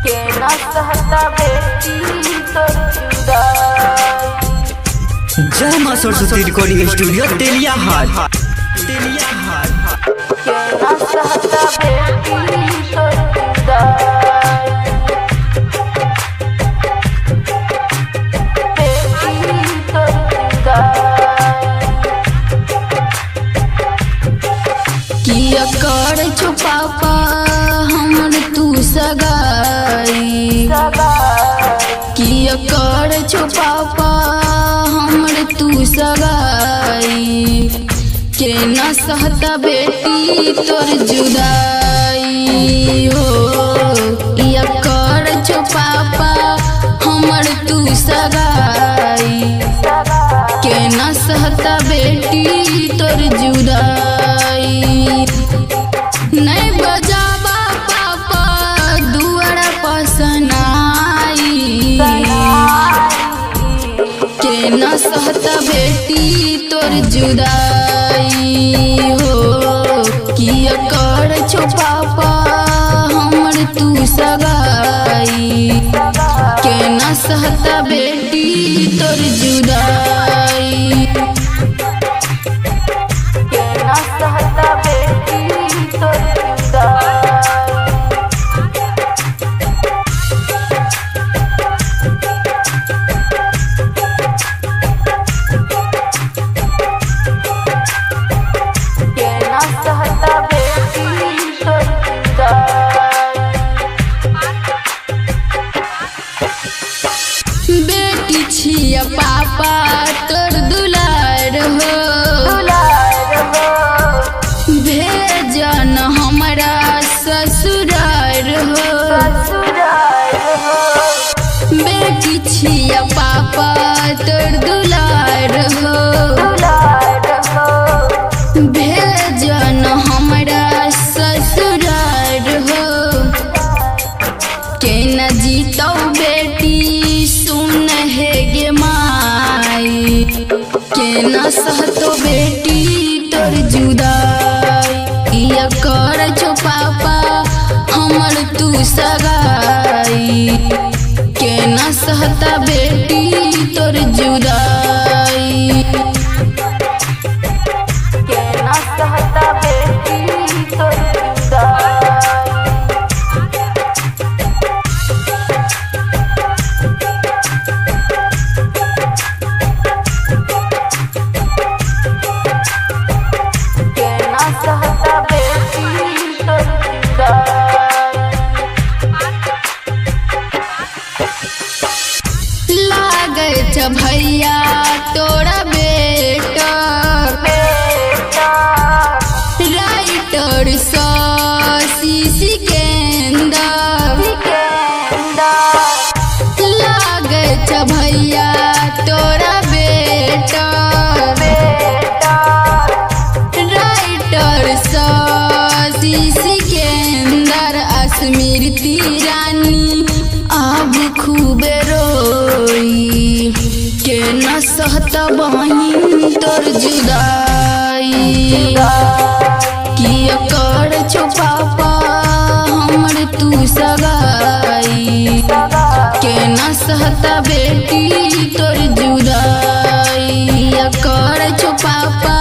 केना सहता बेटी तोर जुदाई। जय माँ सरस्वती रिकॉर्डिंग स्टूडियो तेलियाहाट। तेलियाहाट। केना सहता बेटी तोर जुदाई, बेटी तोर जुदाई। किया कर छो पापा हमर तू सगाई, सगाई। किया कर छो पापा हमर तू सगाई। केना सहता बेटी तोर जुदाई हो, किया कर छो पापा हमर तू सगाई। सगाई। केना सहता बेटी तोर जुदाई। नहीं बजाबा पापा दुआरा पसनाई, केना सहता बेटी तोर जुदाई हो। किया कर छो पापा हमर तू सगाई, केना सहता बेटी तोर जुदाई। केना सहता बेटी तोर जुदाई। केना सहता बेटी तोर जुदाई। बेटी छिया पापा तोर दुलार हो, दुलार हो। भेजन हमरा ससुरार हो। ससुराल हो। बेटी छिया पापा तोर दुलार हो, दुलार हो। भेजन हमरा ससुरार हो। केना जीतौ बेटी सुन हे गे माई, केना सहतो बेटी तोर जुदाई। किया कर छो पापा हमर तू सगाई, केना सहता बेटी तोर जुदाई। केना सहता बेटी तोर जुदाई। केना सहता बेटी तोर जुदाई। लागै छ भैया तोरा बेटा, बेटा। राइटर सिकंदर। सिकंदर। लागै छ भैया तोरा बेटा, बेटा। राइटर सिकंदर। स्मृति रानी अब खूब रोई, केना सहता बहिन तोर जुदाई। किया कर छो पापा हमर तू सगाई, केना सहता बेटी तोर जुदाई। किया कर छो पापा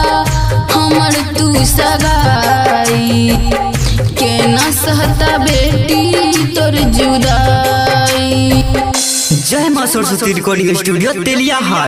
हमर तू सगाई, केना सहता बेटी तोर जुदाई। जय माँ सरस्वती रिकॉर्डिंग स्टूडियो तेलियाहाट।